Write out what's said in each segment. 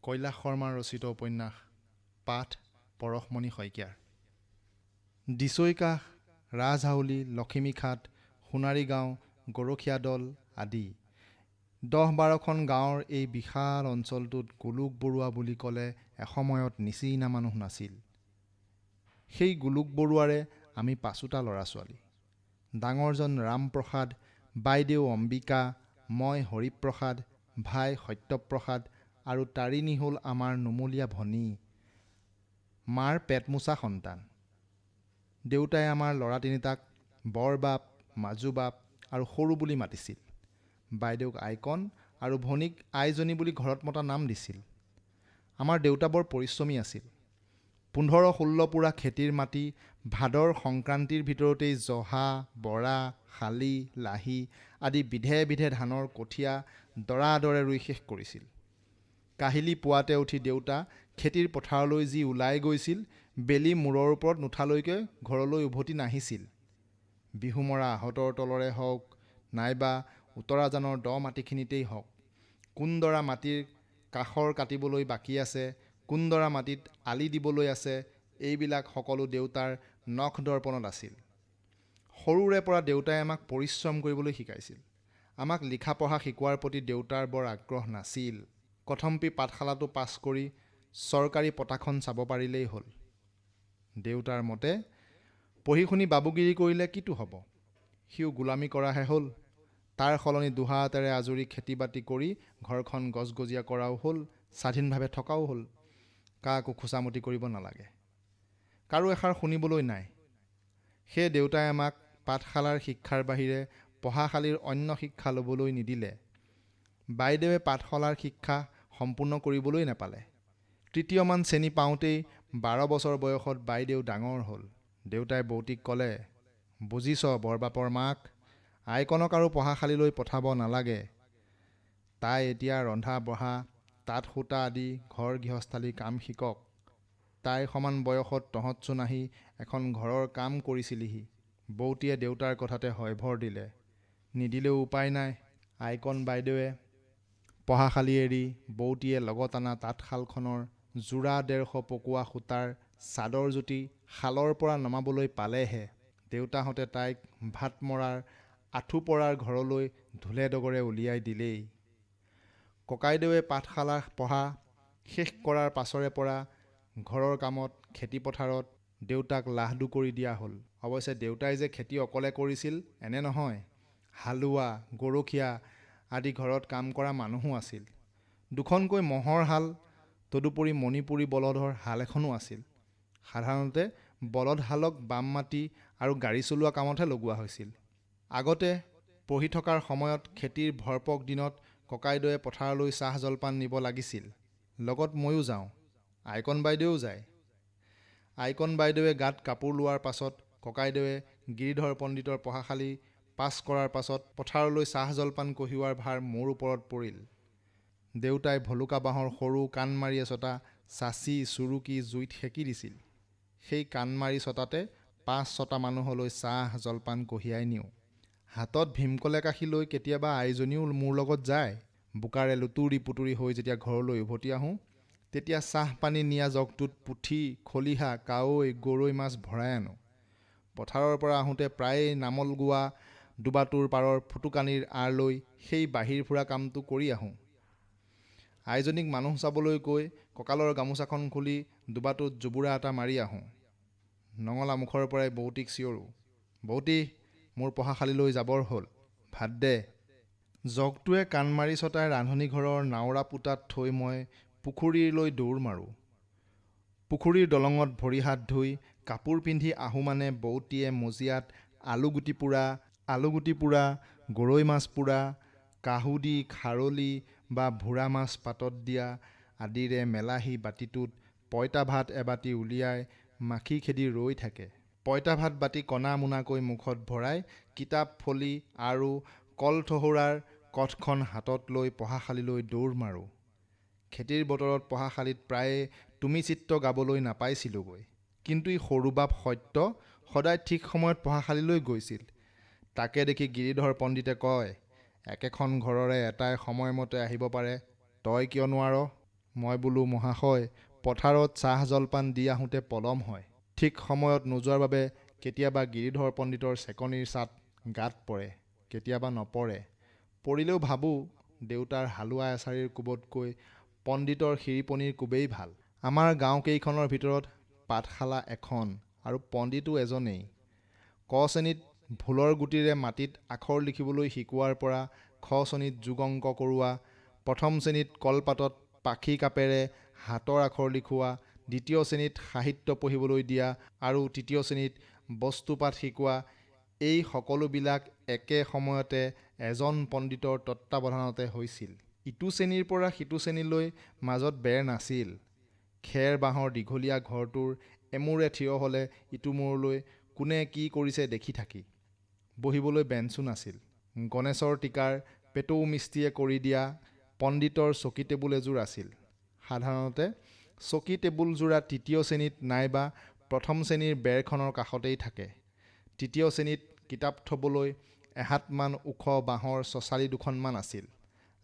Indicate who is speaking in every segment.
Speaker 1: কৈলাশ শৰ্মাৰ ৰচিত উপন্যাস। পাঠ পৰশমণি শইকীয়াৰ। দিচৈকাষ, ৰাজহাউলি, লখিমীখাট, সোণাৰীগাঁও, গৰখীয়াদল আদি 10-12খন গাঁৱৰ এই বিশাল অঞ্চলটোত গোলোক বৰুৱা বুলি ক'লে এসময়ত নিচিনা মানুহ নাছিল। সেই গোলোক বৰুৱাৰে আমি পাঁচোটা ল'ৰা-ছোৱালী। ডাঙৰজন ৰামপ্ৰসাদ, বাইদেউ অম্বিকা, মই হৰিপ্ৰসাদ, ভাই সত্যপ্ৰসাদ আৰু তাৰিণী হ'ল আমাৰ নুমলীয়া ভনী, মাৰ পেটমোচা সন্তান। দেউতাই আমাৰ ল'ৰা তিনিটাক বৰবাপ, মাজুবাপ আৰু সৰু বুলি মাতিছিল। বাইদেউক আইকণ আৰু ভনীক আইজনী বুলি ঘৰত মতা নাম দিছিল। আমাৰ দেউতা বৰ পৰিশ্ৰমী আছিল। 15-16 পুৰা খেতিৰ মাটি ভাদৰ সংক্ৰান্তিৰ ভিতৰতেই জহা, বৰা, শালি, লাহি আদি বিধে বিধে ধানৰ কঠীয়া দৰাদৰে ৰুই শেষ কৰিছিল। কাহিলি পুৱাতে উঠি দেউতা খেতিৰ পথাৰলৈ যি ওলাই গৈছিল, বেলি মূৰৰ ওপৰত নুঠালৈকে ঘৰলৈ উভতি নাহিছিল। বিহু মৰা আহঁতৰ তলৰে হওক নাইবা উত্তৰাজানৰ দ মাটিখিনিতেই হওক, কোনডৰা মাটিৰ কাষৰ কাটিবলৈ বাকী আছে, কোনডৰা মাটিত আলি দিবলৈ আছে, এইবিলাক সকলো দেউতাৰ নখ দৰ্পণত আছিল। সৰুৰে পৰা দেউতাই আমাক পৰিশ্ৰম কৰিবলৈ শিকাইছিল। আমাক লিখা পঢ়া শিকোৱাৰ প্ৰতি দেউতাৰ বৰ আগ্ৰহ নাছিল। কথমপি পাঠশালাটো পাছ কৰি চৰকাৰী পতাখন চাব পাৰিলেই হ'ল। দেউতাৰ মতে পঢ়ি শুনি বাবুগিৰি কৰিলে কিটো হ'ব, সিও গোলামী কৰাহে হ'ল। তাৰ সলনি দুহাতেৰে আজুৰি খেতি বাতি কৰি ঘৰখন গজগজীয়া কৰাও হ'ল, স্বাধীনভাৱে থকাও হ'ল, কাকো খোচামতি কৰিব নালাগে, কাৰো এষাৰ শুনিবলৈ নাই। সেয়ে দেউতাই আমাক পাঠশালাৰ শিক্ষাৰ বাহিৰে পঢ়াশালিৰ অন্য শিক্ষা ল'বলৈ নিদিলে। বাইদেৱে পাঠশালাৰ শিক্ষা সম্পূৰ্ণ কৰিবলৈ নাপালে। তৃতীয়মান শ্ৰেণী পাওঁতেই 12 বছৰ বয়সত বাইদেউ ডাঙৰ হ'ল। দেউতাই বৌতিক ক'লে, বুজিছ বৰবাপৰ মাক, আইকণক আৰু পঢ়াশালিলৈ পঠাব নালাগে। তাই এতিয়া ৰন্ধা বঢ়া, তাঁত সূতা আদি ঘৰ গৃহস্থালিৰ কাম শিকক। তাইৰ সমান বয়সত তহঁতচোন আহি এখন ঘৰৰ কাম কৰিছিলিহি। বৌতিয়ে দেউতাৰ কথাতে হয়ভৰ দিলে। নিদিলেও উপায় নাই। আইকণ বাইদেৱে পঢ়াশালি এৰি বৌতিয়ে লগত অনা তাঁতশালখনৰ যোৰা 150 পকোৱা সূতাৰ চাদৰ যুটি শালৰ পৰা নমাবলৈ পালেহে, দেউতাহঁতে তাইক ভাত মৰাৰ আঁঠুপৰাৰ ঘৰলৈ ঢোলে ডগৰে উলিয়াই দিলেই। ককাইদেৱে পাঠশালা পঢ়া শেষ কৰাৰ পাছৰে পৰা ঘৰৰ কামত, খেতিপথাৰত দেউতাক লাহদু কৰি দিয়া হ'ল। অৱশ্যে দেউতাই যে খেতি অকলে কৰিছিল এনে নহয়। হালোৱা, গৰখীয়া আদি ঘৰত কাম কৰা মানুহো আছিল। দুখনকৈ ম'হৰ হাল, তদুপৰি মণিপুৰী বলধৰ হাল এখনো আছিল। সাধাৰণতে বলধ হালক বাম মাটি আৰু গাড়ী চলোৱা কামতহে লগোৱা হৈছিল। আগতে পঢ়ি থকাৰ সময়ত খেতিৰ ভৰপক দিনত ককাইদেৱে পথাৰলৈ চাহ জলপান নিব লাগিছিল। লগত ময়ো যাওঁ, আইকণ বাইদেৱেও যায়। আইকণ বাইদেৱে গাত কাপোৰ লোৱাৰ পাছত ককাইদেৱে গিৰিধৰ পণ্ডিতৰ পঢ়াশালি পাছ কৰাৰ পাছত পথাৰলৈ চাহ জলপান কঢ়িওৱাৰ ভাৰ মোৰ ওপৰত পৰিল। দেউতাই ভলুকা বাঁহৰ সৰু কাণমাৰি এচটা চাঁচি চুৰুকি জুইত সেকি দিছিল। সেই কাণমাৰি চটাতে 5-6টা মানুহলৈ চাহ জলপান কঢ়িয়াই নিওঁ। হাতত ভীমকল একাশী লৈ কেতিয়াবা আইজনীও মোৰ লগত যায়। বোকাৰে লুতুৰি পুতুৰি হৈ যেতিয়া ঘৰলৈ উভতি আহোঁ, তেতিয়া চাহ পানী নিয়া জগটোত পুঠি, খলিহা, কাৱৈ, গৰৈ মাছ ভৰাই আনো। পথাৰৰ পৰা আহোঁতে প্ৰায়েই নামল গোৱা ডোবাটোৰ পাৰৰ ফুটুকানিৰ আঁৰ লৈ সেই বাহিৰ ফুৰা কামটো কৰি আহোঁ। আইজনীক মানুহ চাবলৈ কৈ কঁকালৰ গামোচাখন খুলি ডোবাটোত জোবোৰা এটা মাৰি আহোঁ। নঙলা মুখৰ পৰাই বৌতিক চিঞৰোঁ, বৌতি, মোৰ পঢ়াশালিলৈ যাবৰ হ'ল, ভাত দে। জগটোৱে কাণমাৰি চটাই ৰান্ধনী ঘৰৰ নাওৰা পোতাত থৈ মই পুখুৰীলৈ দৌৰ মাৰোঁ। পুখুৰীৰ দলঙত ভৰি হাত ধুই কাপোৰ পিন্ধি আহোঁ মানে বৌতিয়ে মজিয়াত আলুগুটি পোৰা, গৰৈ মাছ পোৰা, কাহুদি, খাৰলি বা ভোৰা মাছ পাতত দিয়া আদিৰে মেলাহি বাতিটোত পঁইতা ভাত এবাতি উলিয়াই মাখি খেদি ৰৈ থাকে। পঁইতা ভাত বাতি কণা মোনাকৈ মুখত ভৰাই কিতাপ ফলি আৰু কলথহোৰাৰ কঠখন হাতত লৈ পঢ়াশালিলৈ দৌৰ মাৰোঁ। খেতিৰ বতৰত পঢ়াশালিত প্ৰায়ে তুমি চিত্ৰ গাবলৈ নাপাইছিলোঁগৈ। কিন্তু ই সৰু বাপ সত্য সদায় ঠিক সময়ত পঢ়াশালিলৈ গৈছিল। তাকে দেখি গিৰিধৰ পণ্ডিতে কয়, একেখন ঘৰৰে এটাই সময়মতে আহিব পাৰে, তই কিয় নোৱাৰ? মই বোলো, মহাশয়, পথাৰত চাহ-জলপান দি আহোঁতে পলম হয়। ঠিক সময়ত নোযোৱাৰ বাবে কেতিয়াবা গিৰিধৰ পণ্ডিতৰ চেকনিৰ ছাট গাত পৰে, কেতিয়াবা নপৰে। পৰিলেও ভাবোঁ, দেউতাৰ হালোৱা এছাৰিৰ কোবতকৈ পণ্ডিতৰ সিৰিপনিৰ কোবেই ভাল। আমাৰ গাঁওকেইখনৰ ভিতৰত পাঠশালা এখন আৰু পণ্ডিতো এজনেই। ক শ্ৰেণীত ভোলৰ গুটিৰে মাটিত আখৰ লিখিবলৈ শিকোৱাৰপৰা খ শ্ৰেণীত যোগ অংক কৰোৱা, প্ৰথম শ্ৰেণীত কলপাতত পাখি কাপেৰে হাতৰ আখৰ লিখোৱা, দ্বিতীয় শ্ৰেণীত সাহিত্য পঢ়িবলৈ দিয়া আৰু তৃতীয় শ্ৰেণীত বস্তুপাঠ শিকোৱা, এই সকলোবিলাক একে সময়তে এজন পণ্ডিতৰ তত্ত্বাৱধানতে হৈছিল। ইটো শ্ৰেণীৰপৰা সিটো শ্ৰেণীলৈ মাজত বেৰ নাছিল। খেৰ-বাঁহৰ দীঘলীয়া ঘৰটোৰ এমূৰে থিয় হ'লে ইটো মূৰলৈ কোনে কি কৰিছে দেখি থাকি। বহিবলৈ বেঞ্চো নাছিল। গণেশৰ টীকাৰ পেটৌ মিস্ত্ৰীয়ে কৰি দিয়া পণ্ডিতৰ চকী-টেবুল এযোৰ আছিল। সাধাৰণতে চকী-টেবুলযোৰা তৃতীয় শ্ৰেণীত নাইবা প্ৰথম শ্ৰেণীৰ বেৰখনৰ কাষতেই থাকে। তৃতীয় শ্ৰেণীত কিতাপ থ'বলৈ এহাতমান ওখ বাঁহৰ চচালি দুখনমান আছিল।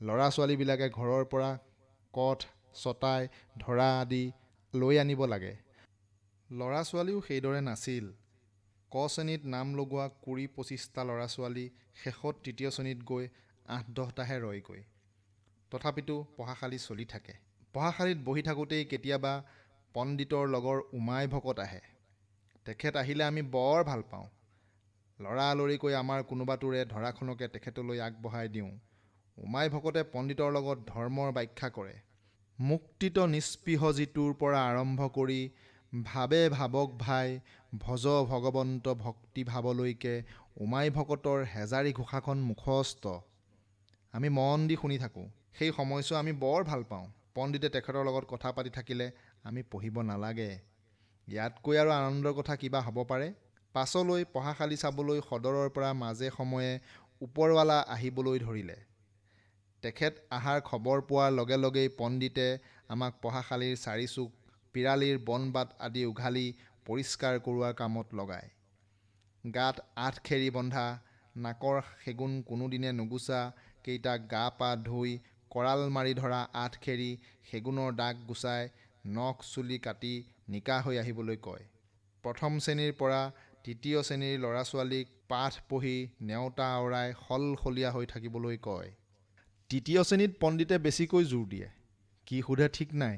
Speaker 1: ল'ৰা-ছোৱালীবিলাকে ঘৰৰপৰা কঠ, চটাই, ঢৰা আদি লৈ আনিব লাগে। ল'ৰা-ছোৱালীও সেইদৰে নাছিল। ক শ্ৰেণীত নাম লগোৱা 20-25টা ল'ৰা-ছোৱালী শেষত তৃতীয় শ্ৰেণীত গৈ 8-10টাহে ৰয়গৈ। তথাপিতো পঢ়াশালি চলি থাকে। পঢ়াশালিত বহি থাকোঁতেই কেতিয়াবা পণ্ডিতৰ লগৰ উমাই ভকত আহে। তেখেত আহিলে আমি বৰ ভাল পাওঁ। লৰালৰিকৈ আমাৰ কোনোবাটোৰে ঢৰাখনকে তেখেতলৈ আগবঢ়াই দিওঁ। উমাই ভকতে পণ্ডিতৰ লগত ধৰ্মৰ ব্যাখ্যা কৰে। মুক্তিত নিস্পৃহ যিটোৰপৰা আৰম্ভ কৰি ভাবে ভাবক ভাই ভজ ভগৱন্ত ভক্তিভাৱলৈকে উমাই ভকতৰ হেজাৰী ঘোষাখন মুখস্থ। আমি মন দি শুনি থাকোঁ। সেই সময়ছোৱা আমি বৰ ভাল পাওঁ। পণ্ডিতে তেখেতৰ লগত কথা পাতি থাকিলে আমি পঢ়িব নালাগে। ইয়াতকৈ আৰু আনন্দৰ কথা কিবা হ'ব পাৰে? পাছলৈ পঢ়াশালি চাবলৈ সদৰৰপৰা মাজে সময়ে ওপৰৱালা আহিবলৈ ধৰিলে। তেখেত অহাৰ খবৰ পোৱাৰ লগে লগেই পণ্ডিতে আমাক পঢ়াশালিৰ চাৰিচুক, পিৰালিৰ বন-বাত আদি উঘালি পৰিষ্কাৰ কৰোৱাৰ কামত লগায়। গাত আঠখেৰী বন্ধা, নাকৰ শেগুণ কোনোদিনে নুগুচা কেইটাক গা-পা ধুই কৰাল মাৰি ধৰা আঠখেৰী শেগুণৰ দাগ গুচাই নখ-চুলি কাটি নিকা হৈ আহিবলৈ কয়। প্ৰথম শ্ৰেণীৰপৰা তৃতীয় শ্ৰেণীৰ ল'ৰা-ছোৱালীক পাঠ পঢ়ি নেওতা আওৰাই সলসলীয়া হৈ থাকিবলৈ কয়। তৃতীয় শ্ৰেণীত পণ্ডিতে বেছিকৈ জোৰ দিয়ে। কি সোধে ঠিক নাই।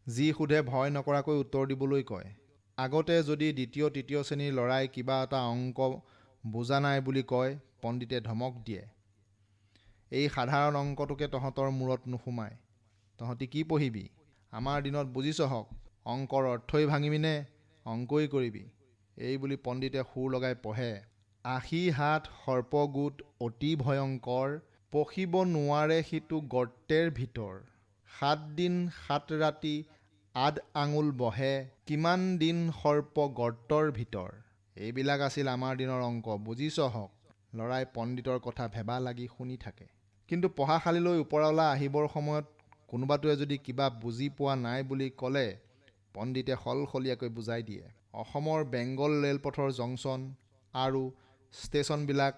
Speaker 1: যি সোধে ভয় নকৰাকৈ উত্তৰ দিবলৈ কয়। আগতে যদি দ্বিতীয় তৃতীয় শ্ৰেণীৰ ল'ৰাই কিবা এটা অংক বুজা নাই বুলি কয়, পণ্ডিতে ধমক দিয়ে, এই সাধাৰণ অংকটোকে তহঁতৰ মূৰত নোসোমায়, তহঁতি কি পঢ়িবি? আমাৰ দিনত বুজিছহঁক, অংকৰ অৰ্থই ভাঙিবিনে অংকই কৰিবি? এই বুলি পণ্ডিতে সুৰ লগাই পঢ়ে, 80 হাত সৰ্পগোট অতি ভয়ঙ্কৰ, পশিব নোৱাৰে সিটো গৰ্ত্তেৰ ভিতৰ, 7 দিন 7 ৰাতি আদ আঙুল বহে, কিমান দিন সৰ্প গৰ্ত্তৰ ভিতৰ। এইবিলাক আছিল আমাৰ দিনৰ অংক, বুজিছহঁক? ল'ৰাই পণ্ডিতৰ কথা ভেবা লাগি শুনি থাকে। কিন্তু পঢ়াশালিলৈ ওপৰৱালা আহিবৰ সময়ত কোনোবাটোৱে যদি কিবা বুজি পোৱা নাই বুলি ক'লে পণ্ডিতে সলসলীয়াকৈ বুজাই দিয়ে। অসমৰ বেঙ্গল ৰেলপথৰ জংচন আৰু ষ্টেচনবিলাক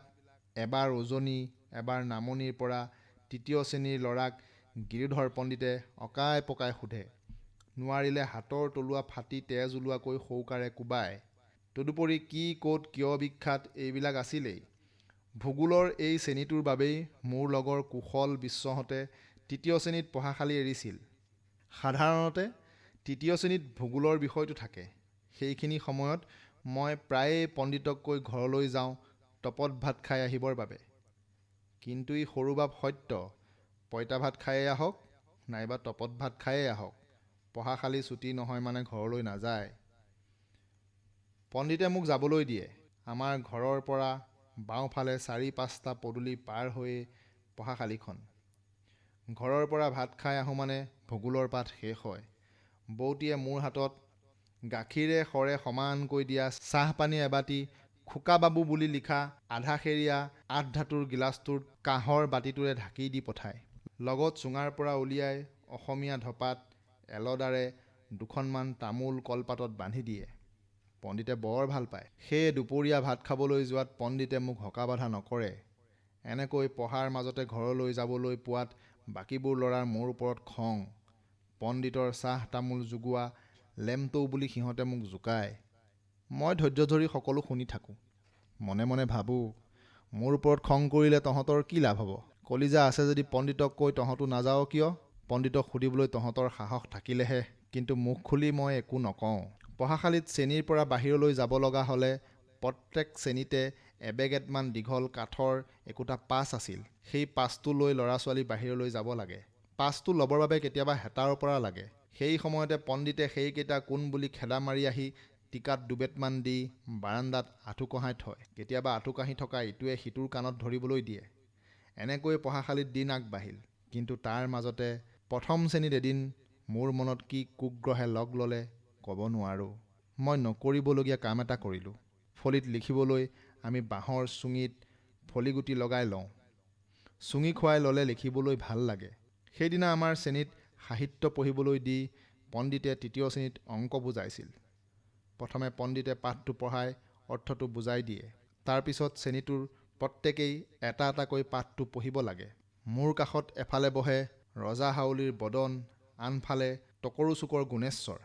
Speaker 1: এবাৰ উজনি এবাৰ নামনিৰপৰা তৃতীয় শ্ৰেণীৰ ল'ৰাক গিৰিধৰ পণ্ডিতে অকাই-পকাই সোধে। নোৱাৰিলে হাতৰ তলুৱা ফাটি তেজ ওলোৱাকৈ সৌকাৰে কোবায়। তদুপৰি কি ক'ত কিয় বিখ্যাত এইবিলাক আছিলেই। ভূগোলৰ এই শ্ৰেণীটোৰ বাবেই মোৰ লগৰ কুশল বিশ্বহঁতে তৃতীয় শ্ৰেণীত পঢ়াশালি এৰিছিল। সাধাৰণতে তৃতীয় শ্ৰেণীত ভূগোলৰ বিষয়টো থাকে। সেইখিনি সময়ত মই প্ৰায়েই পণ্ডিতক কৈ ঘৰলৈ যাওঁ তপত ভাত খাই আহিবৰ বাবে। কিন্তু ই সৰুবাপ সত্য, পঁইতা ভাত খায়েই আহক নাইবা তপত ভাত খায়েই আহক, পঢ়াশালি ছুটী নহয় মানে ঘৰলৈ নাযায়। পণ্ডিতে মোক যাবলৈ দিয়ে। আমাৰ ঘৰৰপৰা বাওঁফালে চাৰি-পাঁচটা পদূলি পাৰ হৈয়েই পঢ়াশালিখন। ঘৰৰপৰা ভাত খাই আহোঁ মানে ভূগোলৰ পাঠ শেষ হয়। বৌটিয়ে মোৰ হাতত গাখীৰে সৰে সমানকৈ দিয়া চাহপানী এবাতি খোকাবাবু বুলি লিখা আধাসেৰীয়া আঠধাতুৰ গিলাচটোত কাঁহৰ বাটিটোৰে ঢাকি দি পঠায়। লগত চুঙাৰপৰা উলিয়াই অসমীয়া ধপাত এলডাৰে দুখনমান তামোল কলপাতত বান্ধি দিয়ে। পণ্ডিতে বৰ ভাল পায়। সেয়ে দুপৰীয়া ভাত খাবলৈ যোৱাত পণ্ডিতে মোক হকা-বাধা নকৰে। এনেকৈ পঢ়াৰ মাজতে ঘৰলৈ যাবলৈ পোৱাত বাকীবোৰ ল'ৰাৰ মোৰ ওপৰত খং। পণ্ডিতৰ চাহ-তামোল যোগোৱা লেমটৌ বুলি সিহঁতে মোক জোকায়। মই ধৈৰ্য ধৰি সকলো শুনি থাকোঁ। মনে মনে ভাবোঁ, মোৰ ওপৰত খং কৰিলে তহঁতৰ কি লাভ হ'ব? কলিজা আছে যদি পণ্ডিতক কৈ তহঁতো নাযাৱ কিয়? পণ্ডিতক সুধিবলৈ তহঁতৰ সাহস থাকিলেহে। কিন্তু মুখ খুলি মই একো নকওঁ। পঢ়াশালিত শ্ৰেণীৰ পৰা বাহিৰলৈ যাব লগা হ'লে প্ৰত্যেক শ্ৰেণীতে এবেগেতমান দীঘল কাঠৰ একোটা পাছ আছিল। সেই পাছটো লৈ ল'ৰা-ছোৱালী বাহিৰলৈ যাব লাগে। পাছটো ল'বৰ বাবে কেতিয়াবা হেতাওপৰা লাগে। সেই সময়তে পণ্ডিতে সেইকেইটা কোন বুলি খেদা মাৰি আহি টিকাত দুবেতমান দি বাৰাণ্ডাত আঁঠু কঢ়াই থয়। কেতিয়াবা আঁঠু কাঢ়ি থকা ইটোৱে সিটোৰ কাণত ধৰিবলৈ দিয়ে। এনেকৈয়ে পঢ়াশালিত দিন আগবাঢ়িল। কিন্তু তাৰ মাজতে প্ৰথম শ্ৰেণীত এদিন মোৰ মনত কি কুগ্ৰহে লগ ল'লে ক'ব নোৱাৰোঁ। মই নকৰিবলগীয়া কাম এটা কৰিলোঁ। ফলিত লিখিবলৈ আমি বাঁহৰ চুঙিত ফলিগুটি লগাই লওঁ। চুঙি খুৱাই ল'লে লিখিবলৈ ভাল লাগে। সেইদিনা আমাৰ শ্ৰেণীত সাহিত্য পঢ়িবলৈ দি পণ্ডিতে তৃতীয় শ্ৰেণীত অংক বুজাইছিল। প্ৰথমে পণ্ডিতে পাঠটো পঢ়াই অৰ্থটো বুজাই দিয়ে। তাৰ পিছত শ্ৰেণীটোৰ প্ৰত্যেকেই এটা এটাকৈ পাঠটো পঢ়িব লাগে। মোৰ কাষত এফালে বহে ৰজাহাউলিৰ বদন, আনফালে টকৰুচুকৰ গুণেশ্বৰ।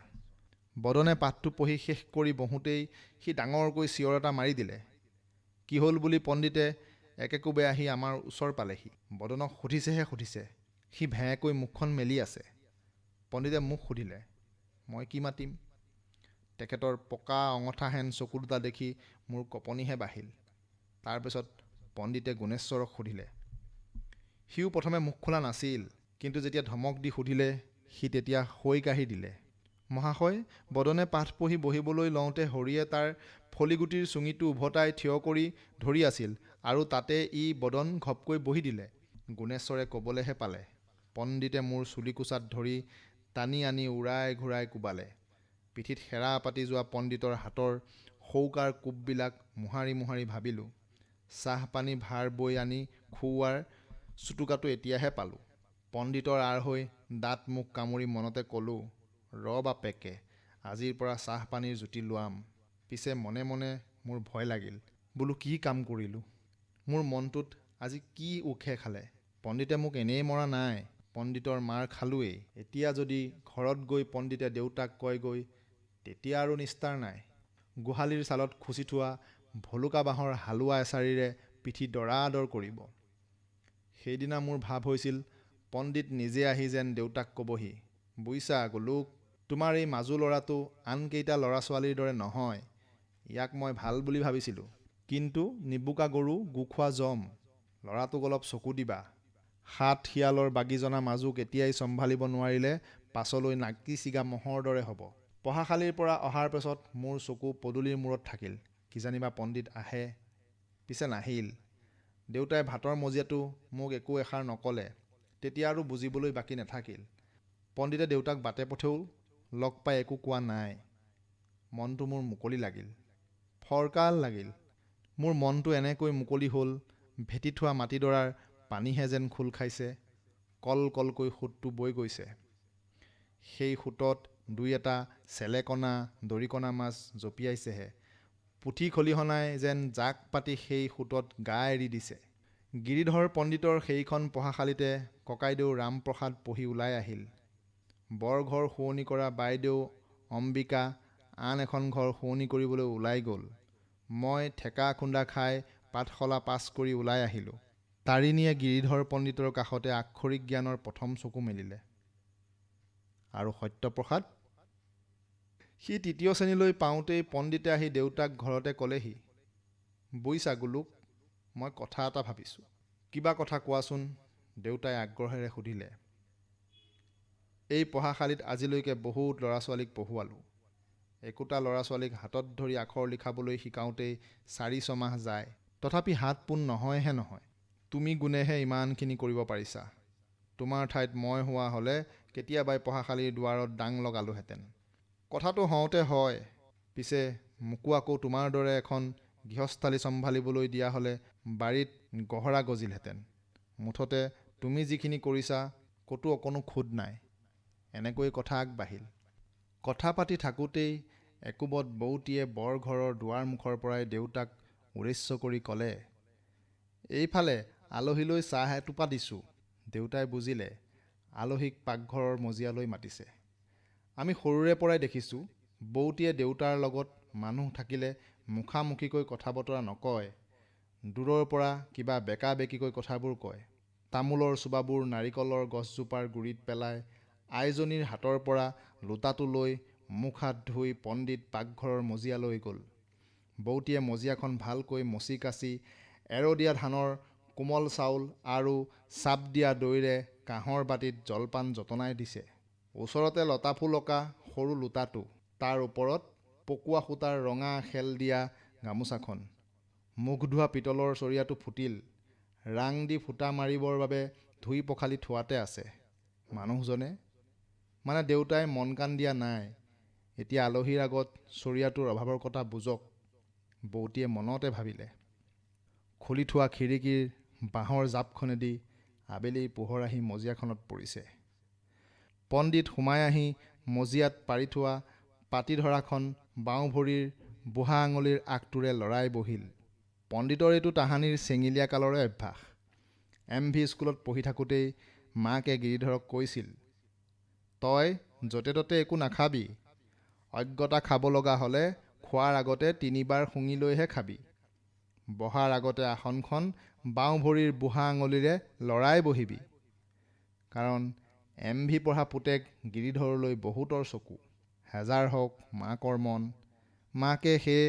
Speaker 1: বদনে পাঠটো পঢ়ি শেষ কৰি বহোঁতেই সি ডাঙৰকৈ চিঞৰ এটা মাৰি দিলে। কি হ'ল বুলি পণ্ডিতে একেকোবে আহি আমাৰ ওচৰ পালেহি। বদনক সুধিছেহে সুধিছে, সি ভেঁকৈ মুখখন মেলি আছে। পণ্ডিতে মোক সুধিলে, মই কি মাতিম? তেখেতৰ পকা অঙঠাহেন চকু দুটা দেখি মোৰ কঁপনিহে বাঢ়িল। তাৰ পিছত পণ্ডিতে গুণেশ্বৰক সুধিলে। সিও প্ৰথমে মুখ খোলা নাছিল, কিন্তু যেতিয়া ধমক দি সুধিলে সি তেতিয়া সৈ কাঢ়ি দিলে। মহাশয়, বদনে পাঠ পঢ়ি বহিবলৈ লওঁতে হৰিয়ে তাৰ ফলিগুটিৰ চুঙিটো উভতাই থিয় কৰি ধৰি আছিল আৰু তাতে ই বদন ঘপকৈ বহি দিলে। গুণেশ্বৰে ক'বলৈহে পালে, পণ্ডিতে মোৰ চুলিকোছাত ধৰি টানি আনি উৰাই ঘূৰাই কোবালে। পিঠিত সেৰা পাতি যোৱা পণ্ডিতৰ হাতৰ সৌকাৰ কোববিলাক মোহাৰি মোহাৰি ভাবিলোঁ, চাহ-পানী ভাৰ বৈ আনি খুওৱাৰ চুটুকাটো এতিয়াহে পালোঁ। পণ্ডিতৰ আঁৰ হৈ দাঁত মুখ কামুৰি মনতে ক'লোঁ, ৰ বাপেকে, আজিৰ পৰা চাহ-পানীৰ জুতি লোৱাম। পিছে মনে মনে মোৰ ভয় লাগিল। বোলো কি কাম কৰিলোঁ? মোৰ মনটোত আজি কি উঁকে খালে? পণ্ডিতে মোক এনেয়ে মৰা নাই। পণ্ডিতৰ মাৰ খালোঁৱেই। এতিয়া যদি ঘৰত গৈ পণ্ডিতে দেউতাক কয়গৈ, তেতিয়া আৰু নিস্তাৰ নাই। গোহালিৰ চালত খুচি থোৱা ভলুকা বাঁহৰ হালোৱা এচাৰিৰে পিঠি দৰাদৰ কৰিব। সেইদিনা মোৰ ভাব হৈছিল, পণ্ডিত নিজে আহি যেন দেউতাক ক'বহি, বুইছা গোলোক, তোমাৰ এই মাজু ল'ৰাটো আনকেইটা ল'ৰা-ছোৱালীৰ দৰে নহয়। ইয়াক মই ভাল বুলি ভাবিছিলোঁ। কিন্তু নিবোকা গৰু গোখোৱা যম। ল'ৰাটোক অলপ চকু দিবা। সাত শিয়ালৰ বাগি জনা মাজুক এতিয়াই চম্ভালিব নোৱাৰিলে পাছলৈ নাকি ছিগা ম'হৰ দৰে হ'ব। পঢ়াশালিৰ পৰা অহাৰ পাছত মোৰ চকু পদূলিৰ মূৰত থাকিল, কিজানিবা পণ্ডিত আহে। পিছে নাহিল। দেউতাই ভাতৰ মজিয়াতো মোক একো এষাৰ নক'লে। তেতিয়া আৰু বুজিবলৈ বাকী নাথাকিল। পণ্ডিতে দেউতাক বাটে-পথেও লগ পাই একো কোৱা নাই। মনটো মোৰ মুকলি লাগিল। ফৰকাল লাগিল। মোৰ মনটো এনেকৈ মুকলি হ'ল, ভেটি থোৱা মাটিডৰাৰ পানীহে যেন খোল খাইছে, কল কলকৈ সোঁতটো বৈ গৈছে। সেই সোঁতত দুই এটা চেলেকণা, দৰিকণা মাছ জঁপিয়াইছেহে। পুঠি খলিহনাই যেন জাক পাতি সেই সোঁতত গা এৰি দিছে। গিৰিধৰ পণ্ডিতৰ সেইখন পঢ়াশালিতে ককাইদেউ ৰামপ্ৰসাদ পঢ়ি ওলাই আহিল। বৰঘৰ শুৱনি কৰা বাইদেউ অম্বিকা আন এখন ঘৰ শুৱনি কৰিবলৈ ওলাই গ'ল। মই ঠেকা-খুন্দা খাই পাঠশালা পাছ কৰি ওলাই আহিলোঁ। তাৰিণীয়ে গিৰিধৰ পণ্ডিতৰ কাষতে আক্ষৰিক জ্ঞানৰ প্ৰথম চকু মেলিলে। আৰু সত্যপ্ৰসাদ? সি তৃতীয় শ্ৰেণীলৈ পাওঁতেই পণ্ডিতে আহি দেউতাক ঘৰতে ক'লেহি, বুইছা গোলোক, মই কথা এটা ভাবিছোঁ। কিবা কথা কোৱাচোন, দেউতাই আগ্ৰহেৰে সুধিলে। এই পঢ়াশালিত আজিলৈকে বহুত ল'ৰা-ছোৱালীক পঢ়ুৱালোঁ। একোটা ল'ৰা-ছোৱালীক হাতত ধৰি আখৰ লিখাবলৈ শিকাওঁতেই চাৰি ছমাহ যায়। তথাপি হাত পোন নহয়হে নহয়। তুমি গুণেহে ইমানখিনি কৰিব পাৰিছা। তোমাৰ ঠাইত মই হোৱা হ'লে কেতিয়াবাই পঢ়াশালিৰ দুৱাৰত ডাং লগালোঁহেঁতেন। কথাটো হওঁতে হয়। পিছে মোকো আকৌ তোমাৰ দৰে এখন গৃহস্থালি চম্ভালিবলৈ দিয়া হ'লে বাৰীত গহৰা গজিলহেঁতেন। মুঠতে তুমি যিখিনি কৰিছা ক'তো অকণো খুঁত নাই। এনেকৈয়ে কথা আগবাঢ়িল। কথা পাতি থাকোঁতেই একোবত বৌটিয়ে বৰঘৰৰ দুৱাৰমুখৰ পৰাই দেউতাক উদ্দেশ্য কৰি ক'লে, এইফালে আলহীলৈ চাহ এটোপা দিছোঁ। দেউতাই বুজিলে, আলহীক পাকঘৰৰ মজিয়ালৈ মাতিছে। আমি সৰুৰে পৰাই দেখিছোঁ, বৌতিয়ে দেউতাৰ লগত মানুহ থাকিলে মুখামুখিকৈ কথা-বতৰা নকয়, দূৰৰ পৰা কিবা বেঁকা-বেঁকিকৈ কথাবোৰ কয়। তামোলৰ চোবাবোৰ নাৰিকলৰ গছজোপাৰ গুৰিত পেলাই আইজনীৰ হাতৰ পৰা লোটাটো লৈ মুখ-হাত ধুই পণ্ডিত পাকঘৰৰ মজিয়ালৈ গ'ল। বৌতিয়ে মজিয়াখন ভালকৈ মচি-কাচি এৰদিয়া ধানৰ কোমল চাউল আৰু চাপ দিয়া দৈৰে কাঁহৰ বাটিত জলপান যতনাই দিছে। ওচৰতে লতাফুল অঁকা সৰু লোটাটো, তাৰ ওপৰত পকোৱা সূতাৰ ৰঙা শেল দিয়া গামোচাখন। মুখ ধোৱা পিতলৰ চৰিয়াটো ফুটিল, ৰাং দি ফুটা মাৰিবৰ বাবে ধুই পখালি থোৱাতে আছে। মানুহজনে, মানে দেউতাই মন-কাণ দিয়া নাই, এতিয়া আলহীৰ আগত চৰিয়াটোৰ অভাৱৰ কথা বুজক, বৌতিয়ে মনতে ভাবিলে। খুলি থোৱা খিৰিকীৰ বাঁহৰ জাপখনেদি আবেলিৰ পোহৰ আহি মজিয়াখনত পৰিছে। পণ্ডিত সোমাই আহি মজিয়াত পাৰি থোৱা পাটিধৰাখন বাওঁভৰিৰ বুঢ়া আঙুলিৰ আগটোৰে লৰাই বহিল। পণ্ডিতৰ এইটো তাহানিৰ চেঙেলীয়া কালৰে অভ্যাস। এম ভি স্কুলত পঢ়ি থাকোঁতেই মাকে গিৰিধৰক কৈছিল, তই য'তে ত'তে একো নাখাবি, অজ্ঞতা খাব লগা হ'লে খোৱাৰ আগতে তিনিবাৰ শুঙি লৈহে খাবি। বহাৰ আগতে আসনখন বাওঁভৰিৰ বুঢ়া আঙুলিৰে লৰাই বহিবি। কাৰণ এম ভি পঢ়া পুতেক গিৰিধৰলৈ বহুতৰ চকু। হেজাৰ হওক মাকৰ মন। মাকে সেই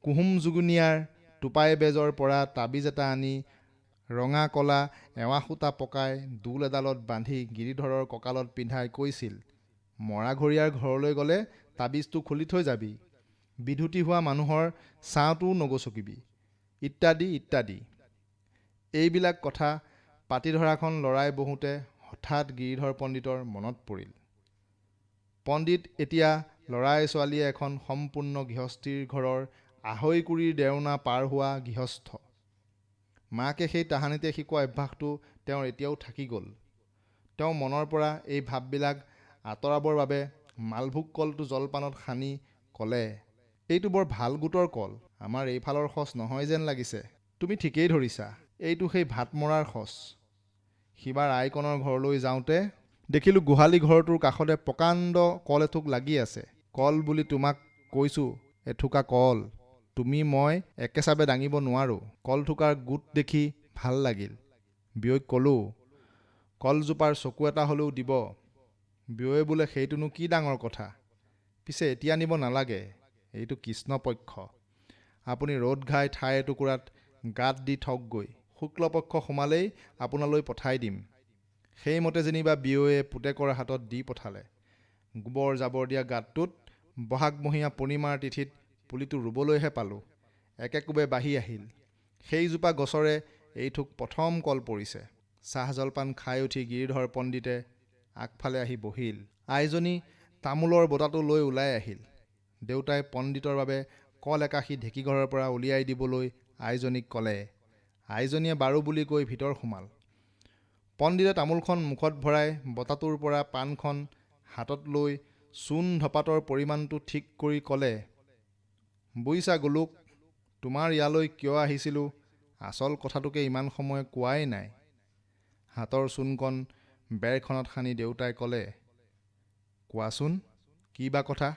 Speaker 1: কুহুম যোগিনীয়াৰ টোপাই বেজৰ পৰা তাবিজ এটা আনি ৰঙা কলা এৱাঁ সূতা পকাই ডোল এডালত বান্ধি গিৰিধৰৰ কঁকালত পিন্ধাই কৈছিল, মৰাঘৰীয়াৰ ঘৰলৈ গ'লে তাবিজটো খুলি থৈ যাবি, বিধুতি হোৱা মানুহৰ ছাঁটোও নগচকিবি, ইত্যাদি ইত্যাদি। এইবিলাক কথা পাটিধৰাখন লৰাই বহোঁতে হঠাৎ গিৰিধৰ পণ্ডিতৰ মনত পৰিল। পণ্ডিত এতিয়া ল'ৰাই ছোৱালীয়ে এখন সম্পূৰ্ণ গৃহস্থীৰ ঘৰৰ আঢ়ৈকুৰিৰ দেওনা পাৰ হোৱা গৃহস্থ। মাকে সেই তাহানিতে শিকোৱা অভ্যাসটো তেওঁৰ এতিয়াও থাকি গ'ল। তেওঁ মনৰ পৰা এই ভাববিলাক আঁতৰাবৰ বাবে মালভোগ কলটো জলপানত সানি ক'লে, এইটো বৰ ভাল গোটৰ কল, আমাৰ এইফালৰ সঁচ নহয় যেন লাগিছে। তুমি ঠিকেই ধৰিছা, এইটো সেই ভাতমৰাৰ সঁচ। সিবাৰ আইকণৰ ঘৰলৈ যাওঁতে দেখিলোঁ গোহালি ঘৰটোৰ কাষতে প্ৰকাণ্ড কল এথোক লাগি আছে। কল বুলি তোমাক কৈছোঁ, এথোকা কল তুমি মই একেচাবে দাঙিব নোৱাৰোঁ। কলথোকাৰ গোট দেখি ভাল লাগিল। বিয়ৈক ক'লোঁ, কলজোপাৰ চকু এটা হ'লেও দিব। বিয়ৈয়ে বোলে সেইটোনো কি ডাঙৰ কথা, পিছে এতিয়া নিব নালাগে, এইটো কৃষ্ণপক্ষ, আপুনি ৰ'দ ঘাই ঠাই এটুকুৰাত গাঁত দি থওকগৈ, শুক্লপক্ষ সোমালেই আপোনালৈ পঠাই দিম। সেইমতে যেনিবা বিয়ৈয়ে পুতেকৰ হাতত দি পঠালে। গোবৰ জাবৰ দিয়া গাঁতটোত বহাগমহীয়া পূৰ্ণিমাৰ তিথিত পুলিটো ৰুবলৈহে পালোঁ, একেকোবে বাঢ়ি আহিল। সেইজোপা গছৰে এইথোক প্ৰথম কল পৰিছে। চাহ জলপান খাই উঠি গিৰিধৰ পণ্ডিতে আগফালে আহি বহিল। আইজনী তামোলৰ বটাটো লৈ ওলাই আহিল। দেউতাই পণ্ডিতৰ বাবে কল একাশী ঢেঁকীঘৰৰ পৰা উলিয়াই দিবলৈ আইজনীক ক'লে। আইজনীয়ে বাৰু বুলি কৈ ভিতৰ সোমাল। পণ্ডিতে তামোলখন মুখত ভৰাই বটাটোৰ পৰা পাণখন হাতত লৈ চূণ ধপাতৰ পৰিমাণটো ঠিক কৰি ক'লে, বুইছা গোলোক, তোমাৰ ইয়ালৈ কিয় আহিছিলোঁ আচল কথাটোকে ইমান সময় কোৱাই নাই। হাতৰ চূণকণ বেৰখনত সানি দেউতাই ক'লে, কোৱাচোন কি বা কথা।